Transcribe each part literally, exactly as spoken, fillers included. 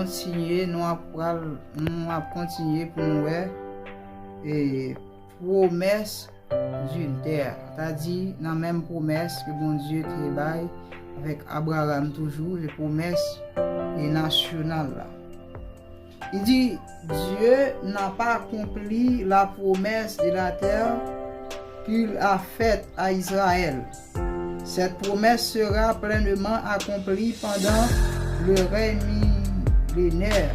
Kontinye, nou ap pral, nou ap kontinye pou nou wè e pwomès di tè. Sa di nan menm pwomès ke Bondye te bay avèk Abraram toujou, se pwomès e nasyonal la. Li di, Dieu n'a pas accompli la promesse de la terre qu'il a faite à Israël. Cette promesse sera pleinement accomplie pendant le règne millénaire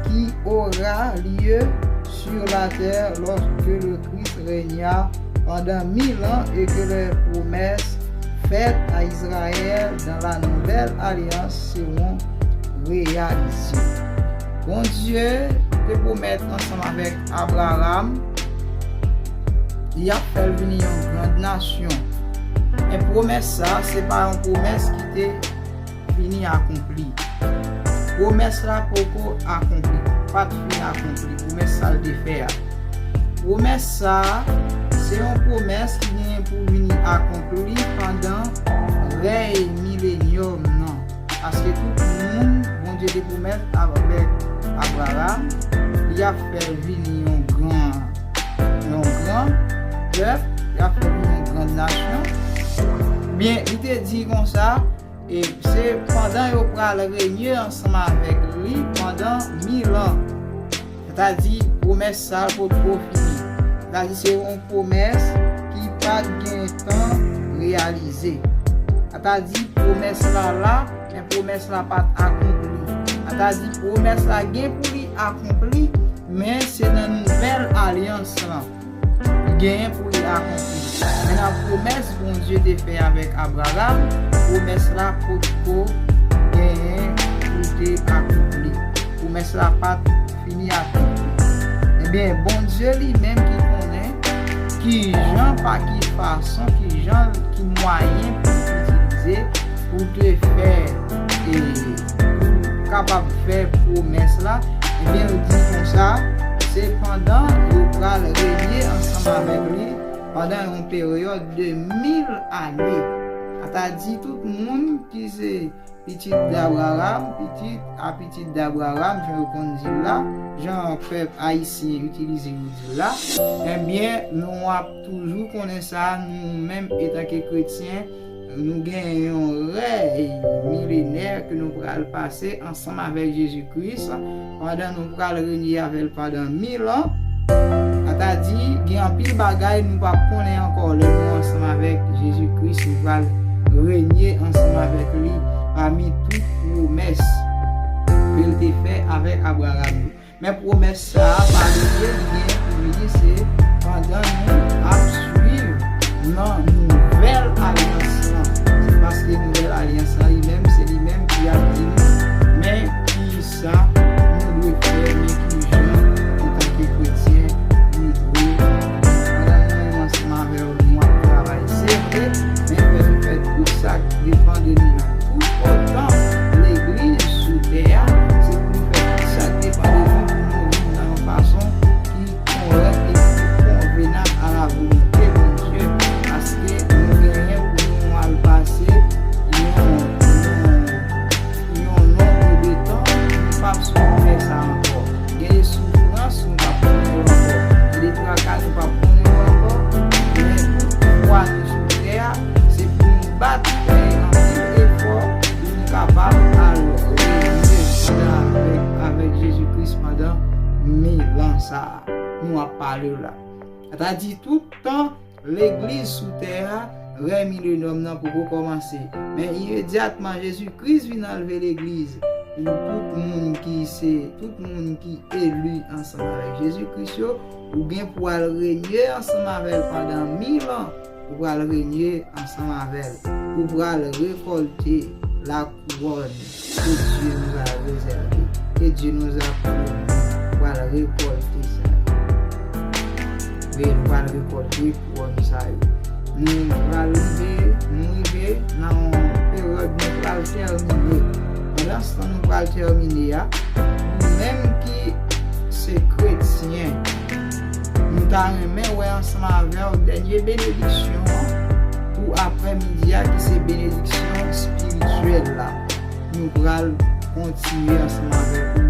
qui aura lieu sur la terre lorsque le Christ régna pendant mille ans et que les promesses faites à Israël dans la nouvelle alliance seront réalisées. Bondye te pwomèt ansanm avèk Abraram, li ap fè l vini yon grand nasyon. Men pwomès sa, se pa yon pwomès ki te fini akonpli. Pwomès la poko akonpli, pa t fin akonpli, pwomès sa l te fè a. Pwomès sa a, se yon pwomès ki genyen pou vini akonpli pandan rèy milenyòm nan. Paske tout moun Bondye te pwomèt avèk Abraram, li ap fè vini yon gran, yon gran pèp, li ap fè vini yon gran nasyon. Byen, li te di konsa, e se pandan yo pral renye ansanm avèk li pandan mil an. Sètadi, pwomès sa a potko fini. Sètadi, se yon pwomès ki pa t gen tan reyalize. Sètadi, pwomès la la, men pwomès la pa t akonpli. Sètadi, pwomès la gen pou li akonpli, men se nan nouvèl alyans lan. Li genyen pou li akonpli. Men nan pwomès Bondye te fè avèk Abraram, pwomès la potko genyen pou te akonpli. Pwomès la pa t fini akonpli. Ebyen, Bondye li menm ki konnen ki jan, pa ki fason, ki jan, ki mwayen pou l itilize pou te fè, e, pou kapab fè pwomès la, ebyen, l di konsa, se pandan yo pral renye ansanm avèk li pandan yon peryòd de mil ane. Sa ta di tout moun ki se pitit d'Abraham, pitit a pitit d'Abraham, jan yo konn di l la, jan pèp ayisyen itilize yo di l la, ebyen, nou ap toujou konnen sa, nou menm, etanke kretyen, nou gen yon rèy milenè ke nou pral pase ansanm avèk Jezi Kris, pandan nou pral renye avè l pandan mil an. Sa ta di, gen anpil bagay nou p ap konnen ankò lè nou ansanm avèk Jezi Kris, nou pral renye ansanm avèk li pami tout pwomès ke l te fè avèk Abraham yo. Men pwomès sa a, pa bliye, li gen pou vini, se pandan nou ap swiv nan nouvèl alyans lan. Se paske nouvèl alyans lan, li menm, se li menm ki ap di nou, men kisa nou dwe fè, men ki jan, antanke kretyen, nou dwe, pandan nou menm ansanm avè w, nou ap travay, se vre, men fè nou fè tout sa k depann de nou nan tout otan legliz sou tè a, se pou nou fè tout sa k depann de nou pou nou viv nan yon fason ki kòrèk e ki konvenab a la volonte Bondye, paske nou genyen pou nou al pase yon, yon, yon nonb de tan, nou p ap sot fè sa ankò. Gen de soufrans, nou p ap konnen yo ankò. Gen de traka, nou p ap konnen yo ankò. Men tout fwa nou sou tè a, se pou nou bat, fè anpil efò pou nou kapab al renye pandan avèk, avèk Jezi Kris pandan mil an sa a nou ap pale w la. Sa ta di tout tan legliz sou tè a, rèy milenòm nan poko kòmanse. Men imedyatman Jezi Kris vin anlve legliz, pou tout moun ki se, tout moun ki eli ansanm avèk Jezi Kris yo, ou gen pou al renye ansanm avè l pandan mil an. Ou pral renye ansanm avè l. Ou pral rekòlte lakouwòn ke Dye nou a rezève, ke Dye nou a pwomèt. Ou pral rekòlte sa yo. Wi, nou pral rekòlte kouwòn sa yo. Nou pral rive, nou rive nan yon peryòd nou pral tèmine. Pandan se tan nou pral tèmine a, nou menm ki se kretyen, nou ta renmen wè ansanm avè w dènye benediksyon an pou aprèmidi a, ki se benediksyon espirityèl la. Nou pral kontinye ansanm avèk ou.